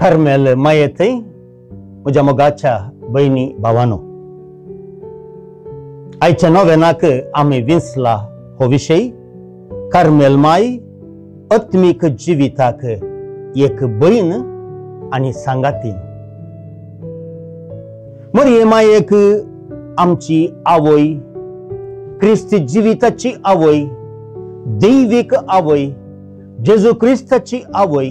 Carmel माये थंय म्हज्या मोगाच्या भयणी भावानो, आयच्या नोवेनाक आमी विंचला हो विशय कार्मेल माय आत्मीक जिविताक एक भयण आनी सांगातीन। मरिये मायेक आमची आवय, क्रिस्ती जिविताची आवय, दैवीक आवय, जेजू क्रिस्ताची आवय,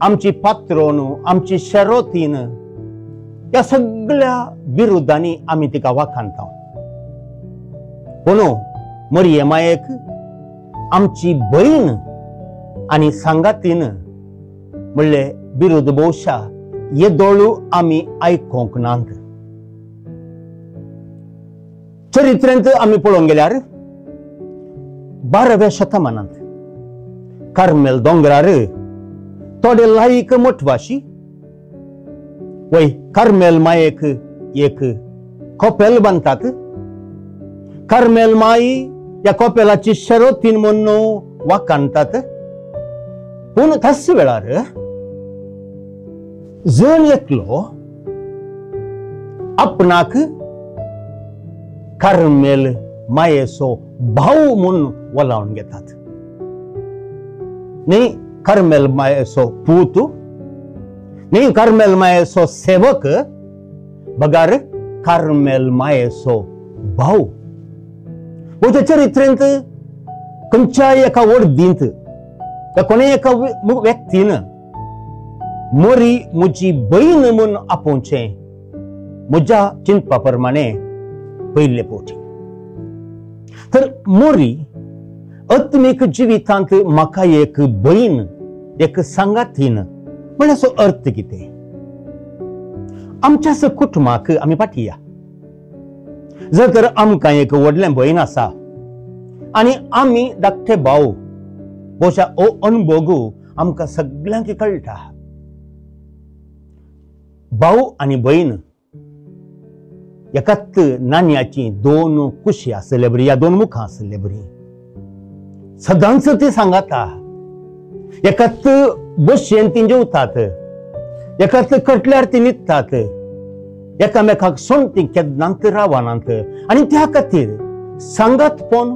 आमची पात्रोन, आमची शेरोतीन, ह्या सगळ्या विरुद्धांनी आमी तिका वाखाणता। पूण मरिये मायेक आमची भयण आनी सांगातीन म्हणले विरुद्ध भोवशा येदोळू आमी आयकोंक नात। चरित्रेंत आमी पळोवंक गेल्यार 12व्या शतमानांत कार्मेल दोंगरार थोडे लायक मठवाशी वय कार्मेल मायेक एक कोपेल बांदतात। कार्मेल माई ह्या कोपेलाची शरोतीन म्हूण वाखाणतात। पूण त्याच वेळार जण एकलो आपणाक कार्मेल मायेचो भाव म्हूण वलावन घेतात। न्ही कार्मेल मायेचो पूत, न्ही कार्मेल मायेचो सेवक, बगार कार्मेल मायेचो भाव। म्हज्या चरित्रेंत खंयच्याय एका वर्दींत कोणेय एका व्यक्तीन मोरी म्हजी भयण म्हूण आपोवचें म्हज्या चिंतपा प्रमाणे पयले फावटी। तर मोरी आत्मीक जिवितांत म्हाका एक भयण, एक सांगातीन म्हणल्यार अर्थ कितें? आमच्या कुटुंबाक आमी फाटी या, जर तर आमकां एक व्हडलें भयण आसा आनी आमी धाकटे भाव, भोवशा हो अनुभव आमकां सगल्यांक कळटा। भाव आनी भयण एकाच नाण्याची दोन कुशी आसले बरी, या दोन मुखां आसले बरी, सदांच ती सांगाता। एकाच बशेन ती जेवतात, एकाच कटल्यार ती न्हिदतात, एकामेकाक सोडून ती केन्नाच रावनात। आनी त्या खातीर सांगातपण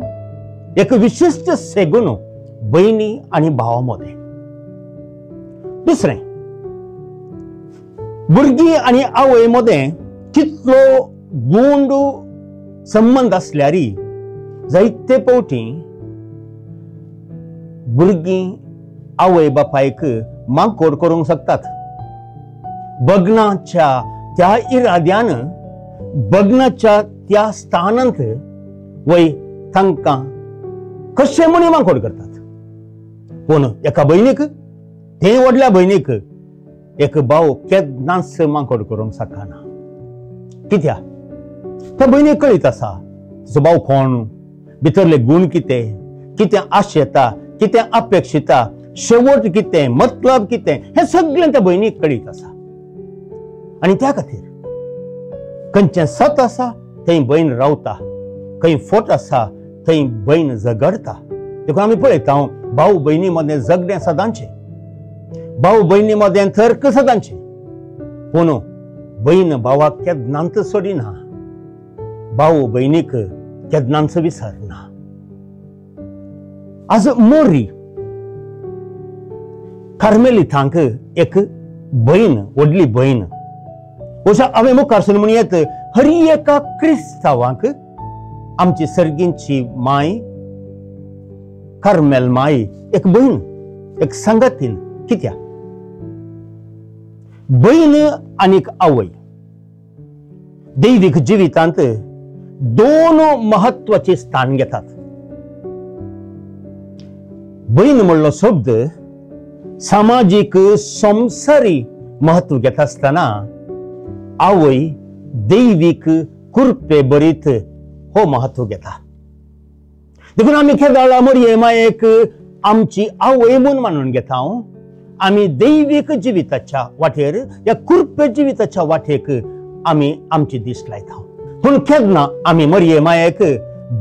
एक विशिश्ट सेगून भयणी आनी भावा मदें। दुसरें, भुरगीं आनी आवय मदें कितलो गुंड संबंद आसल्यार जायते फावटी भुरगीं आवय बापायक माकोड करूंक शकतात। बगनाच्या त्या इराद्यान, बगनाच्या त्या स्थानांत वय तांकां कशें म्हूण माकोड करतात। पूण एका भयणीक, ते व्हडल्या भयणीक एक भाव केन्नाच माकोड करूंक शकना। कित्याक? त्या भयणीक कळीत आसा तिचो भाव कोण, भितरले गुण कितें, कितें आशेता, कितें अपेक्षिता, शेवट कितें, मतलब कितें, हें सगळें त्या भयणीक कळीत आसा। आनी त्या खातीर खंयचें सत आसा थंय भयण रावता, खंय फोट आसा थंय भयण झगडता। देखून आमी पळयता भाव भयणी मदें झगडें सदांचें, भाव भयणी मदें तर्क सदांचें, पूण भयण भावाक केन्नाच सोडिना, भाव भयणीक केन्नाच विसरना। आज मोरी कार्मेलितांक एक भयण, व्हडली भयण, अशें हांवें मुखार सून म्हण येत हर एका क्रिस्तांवांक आमची सर्गींची माय कार्मेल माय एक भयण, एक सांगातीन। कित्याक? भयण आनीक आवय दैवीक जिवितांत दोन महत्वाचे स्थान घेतात। भयण म्हणलो शब्द सामाजीक संवसारी महत्व घेता आसतना आवय दैवीक कृपे भरीत हो महत्व घेता। देखून आमी केदळा मरिये मायेक आमची आवय म्हूण मानून घेता। आमी दैवीक जिविताच्या वाटेर, ह्या कृपे जिविताच्या वाटेक आमी आमची दिश्ट लायता। पूण केन्ना आमी मरिये मायेक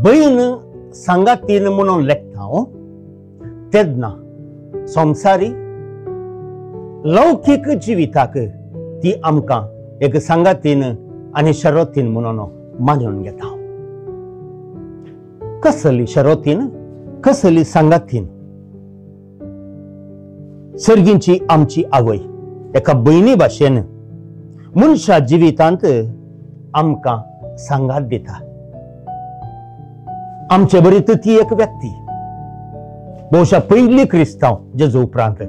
भयण सांगातीन म्हणून लेखता तेन्ना संवसारी लौकीक जिविताक ती आमकां एक सांगातीन आनी शरोतीन म्हणून मानून घेता. कसली शरोतीन, कसली सांगातीन? सर्गींची आमची आवय एका भयणी भाशेन मनशा जिवितांत आमकां सांगात दिता. आमचे बरी ती एक व्यक्ती, बहुशा पयली क्रिस्तांव जेजू उपरांत.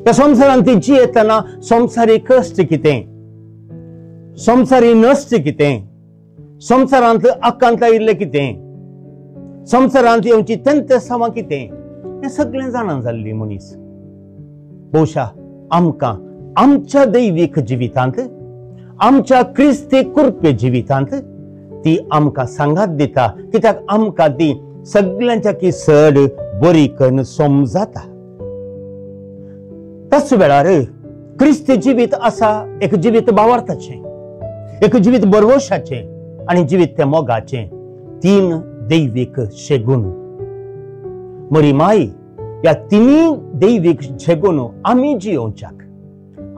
ह्या संवसारांत ती जियेतना संवसारी कश्ट कितें, संवसारी नश्ट कितें, संवसारांत आकांत आयिल्लें कितें, संवसारांत येवची तेंतेसांवां कितें, हें सगळें जाणा जाल्ली मनीस. बहुशा आमकां आमच्या दैवीक जिवितांत, आमच्या क्रिस्ती कुर्पे जिवितांत ती आमकां सांगात दिता, कित्याक आमकां ती सगळ्यांच्या की चड बरी करून समजाता. त्याच वेळार क्रिस्ती जिवीत आसा एक जिवीत भावार्थाचें, एक जिवीत बरवशाचें आनी जिवीत तें मोगाचें, तीन दैवीक शेगून. मरी माई ह्या तिनूय दैवीक शेगून आमी जियोवच्याक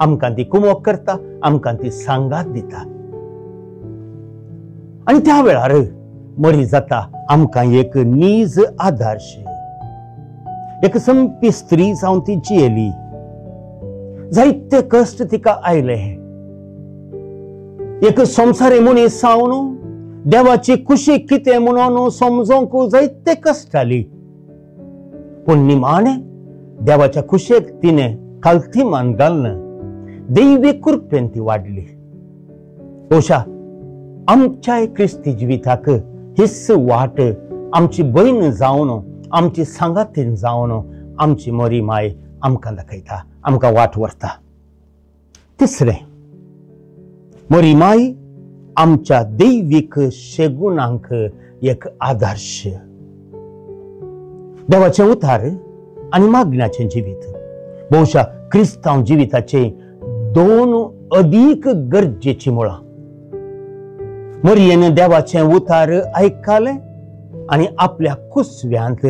आमकां ती कुमोक करता, आमकां ती सांगात दिता. आनी त्या वेळार मरी जाता आमकां एक नीज आदर्श, एक संपी स्त्री जावन ती जियेली. जायते कश्ट तिका आयले. एक संवसारी मनीस जावन देवाची खुशी कितें म्हणून समजोंक जायते कश्ट आली, पूण निमाणें देवाच्या खुशेक तिणें खालती मान घालून दैवी कृपेन ती वाडली. बहुशा आमच्याय क्रिस्ती जिविताक हीच वाट आमची भयण जावन, आमची सांगातीन जावन आमची मरी माय आमकां दाखयता, आमकां वाट व्हरता. तिसरें, मरी माय आमच्या दैवीक शेगुणांक एक आदर्श. देवाचें उतार आनी मागण्याचें जिवीत बहुशा क्रिस्तांव जिविताचे दोन अदीक गरजेचीं मुळां. मरयेन देवाचें उतार आयकलें आनी आपल्या कुसव्यांत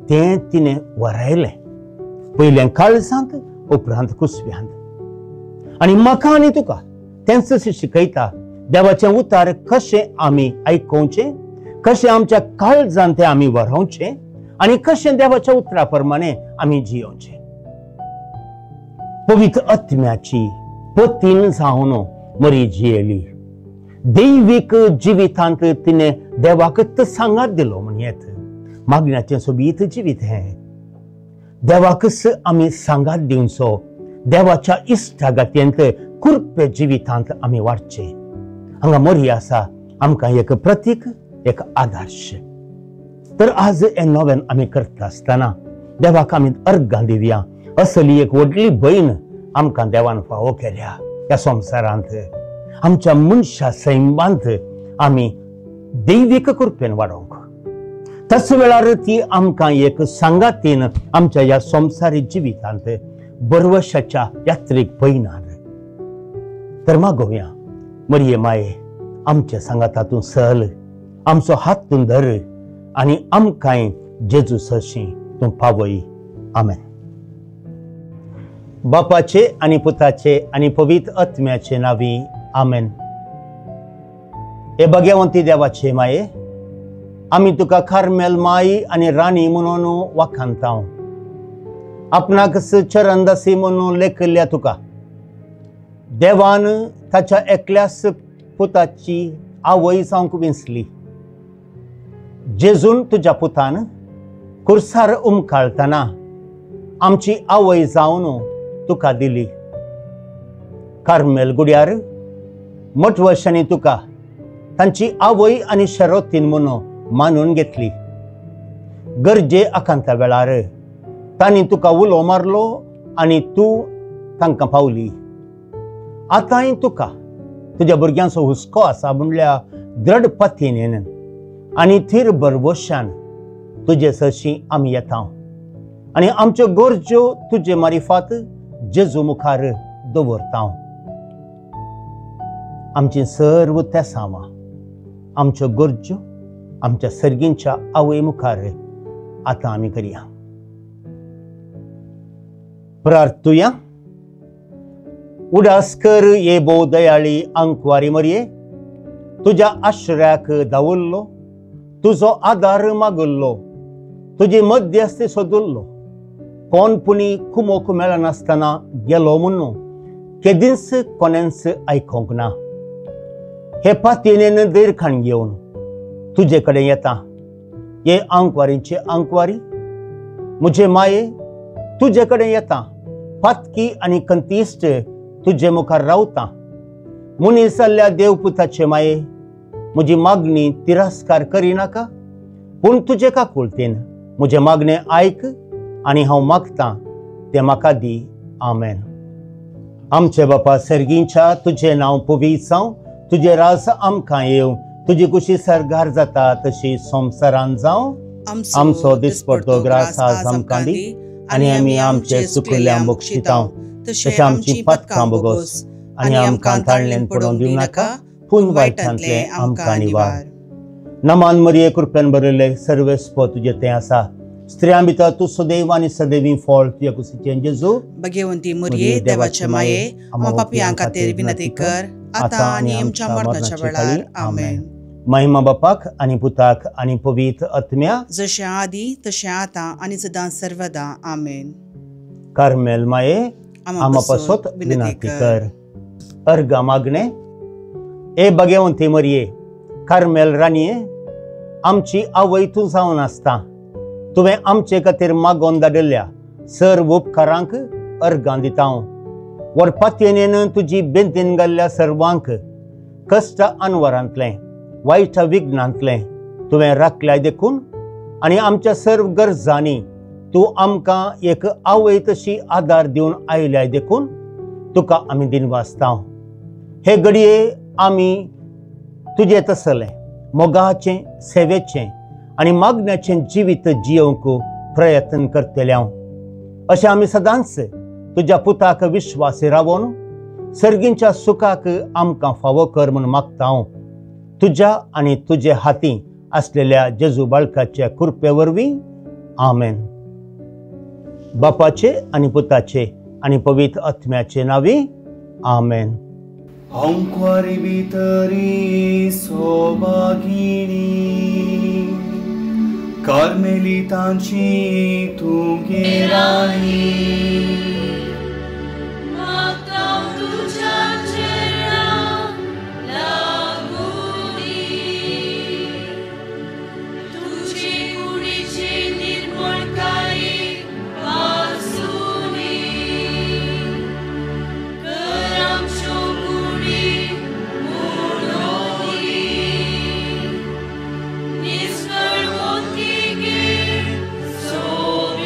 तें तिणें वरायलें, पयलें काळजांत, उपरांत कुसव्यांत. आनी म्हाका आनी तुका तेंच शिकयता देवाचें उतार कशें आमी आयकोवचें, कशें आमच्या काळजांत तें आमी वरोवचें आनी कशें देवाच्या उतरा प्रमाणे आमी जियोवचें. पवित्र आत्म्याची पतीन जावन मरी जियेली. दैवीक जिवितांत तिणें देवाकच सांगात दिलो म्हणयेत. मागण्याचें सोबीत जिवीत हें. देवाकच आमी सांगात दिवचो, देवाच्या इश्टागतींत कुर्पे जिवितांत आमी वाडचें. हांगा मरी आसा आमकां एक प्रतीक, एक आदर्श. तर आज हें नोवेन आमी करता आसतना देवाक आमी अर्गां दिवया. असली एक व्हडली भयण आमकां देवान फावो केल्या ह्या संवसारांत. आमच्या मनशा सैमांत आमी दैवीक कृपेन वाडोवंक, त्याच वेळार ती आमकां एक सांगातीन आमच्या ह्या संवसारी जिवितांत बरवशाच्या यात्रीक पयणार. तर मागोवया, मरये माये आमच्या सांगाता तूं सल, आमचो हात तूं धर आनी आमकांय जेजू सरशी तूं पावय. आमेन. बापाचे आनी पुताचे आनी पवित्र आत्म्याचे नांवी आमेन. हे भगवंती देवाचे माये, आमी तुका कार्मेल माई आनी राणी म्हणून वाखाणतांव. आपणाक चरणदासी म्हणून लेखिल्ल्या तुका देवान ताच्या एकल्याच पुताची आवय जावंक विंचली. जेजून तुज्या पुतान कुर्सार उमकाळतना आमची आवय जावन तुका दिली. कार्मेल गुड्यार मठवशांनी तुका तांची आवय आनी शरोतीन म्हणून मानून घेतली. गरजे आकांता वेळार तांणी तुका उलो मारलो आनी तूं तांकां पावली. आतांय तुका तुज्या भुरग्यांचो हुस्को आसा म्हणल्या द्रढ पतीन आनी थीर बरवशान तुजे सरशी आमी येता आनी आमच्यो गरज्यो तुजे मारिफात जेजू मुखार दवरता. आमची सर्व तेसांवां, आमच्यो गरज्यो आमच्या सर्गींच्या आवय मुखार आतां आमी करया. प्रार्थुया. उडास कर ये भोव दयाळी आंकवारी मरये, तुज्या आश्रयाक धांवल्लो, तुजो आदार मागल्लो, तुजी मध्यस्थी सोदुल्लो. कोण पुणी कुमोक मेळनासतना गेलो म्हणून केदींच कोणेंच आयकोंक ना. हे पातयेन दीर्घाण घेवन तुजे कडेन येता. हे आंकवारीचे आंकवारी म्हजे माये, तुजे कडेन येता. पातकी आनी कंतीश्ट तुजे मुखार रावता. मनीस जाल्ल्या देवपुताचे माये, म्हजी मागणी तिरस्कार करिनाका, पूण तुजे काकुळतेन म्हजें मागणें आयक आनी हांव मागतां तें म्हाका दी. आमेन. आमचे बापा सर्गींच्या, तुजें नांव पवित्र जावं, तुजें राज आमकां येवं, तुजी कुशी सर्गार जाता तशी संवसारान जावं. आमचो दिसपडतो ग्रास आज आमकां दी आनी आमी आमचे चुकल्ल्या बक्षितांव, तशें आमची पथकां बोगोस आनी आमकां ताळ्ळेन पडोवंक दिवं नाका, पूण वायटांतलें आमकां निवार. नमान मरिये, कृपेन भरिल्ले, सर्वेस्प तुजें तें आसा. स्त्रियां भितर तूं सदैव आनी सदैवी फळ तुज्या कुशीचें जेजू. भगवंती मरिये, देवाचे माये, आमकां पापयां खातीर विनंती कर, आतां आनी आमच्या मरणाच्या वेळार. आमेन. महिमा बापाक आनी पुताक आनी पवित्र आत्म्या, जशें आदी तशें आतां आनी सदां सर्वदा. आमेन. कार्मेल माये, आमा पासत विनंती कर. अर्गा मागणे. ए भगवंती मरिये, कार्मेल राणये, आमची आवय तूं जावन आसता. तुवें आमचे खातीर मागोवन धाडिल्ल्या सर्व उपकारांक अर्गां दिता. व्हड पातयेन तुजी बेंतीन घाल्ल्या सर्वांक कश्ट अनवरांतलें, वायट विघ्नांतलें तुवें राखल्याय देखून आनी आमच्या सर्व गरजांनी तूं आमकां एक आवय तशी आदार दिवन आयल्याय देखून तुका आमी दिनवासता. हे घडये आमी तुजें तसलें मोगाचें, सेवेचें आनी मागण्याचें जिवीत जियोवंक प्रयत्न करतले हांव. अशें आमी सदांच तुज्या पुताक विश्वासी रावोन सर्गींच्या सुखाक आमकां फावो कर म्हूण मागता हांव. तुज्या आनी तुजे हाती आसलेल्या जेजू बाळकाच्या कृपे वरवीं. आमेन. बापाचे आनी पुताचे आनी पवित्र आत्म्याचे नांवी. आमेन. आंकवारी भितरी सोभागिणी, कार्मेलितांची तूं गे राणी. So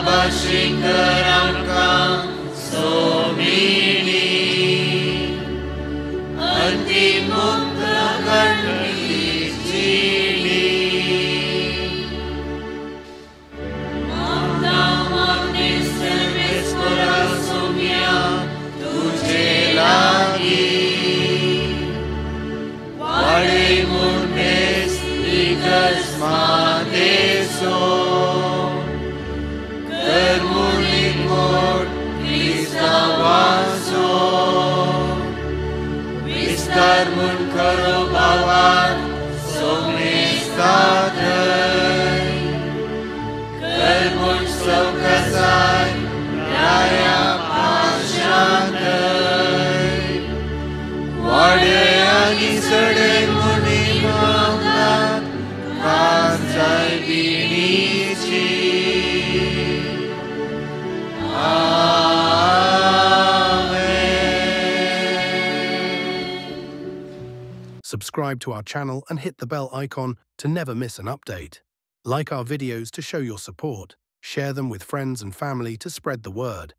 शाबाशी कर आमकां सोमिणी अतिमुक्त घडली जिणी तुझे लागी वाडे मुंडेस मादेसो करमुनी मोट क्रिस्तांवाचो विस्तार म्हूण खरो भावाक सोमेस्ता थंय कर म्हूण सवकासाय राया पाशांतय वाडे आनी सडे मुनी मागतात कांचाय बिणीची. Amen. Subscribe to our channel and hit the bell icon to never miss an update. Like our videos to show your support. Share them with friends and family to spread the word.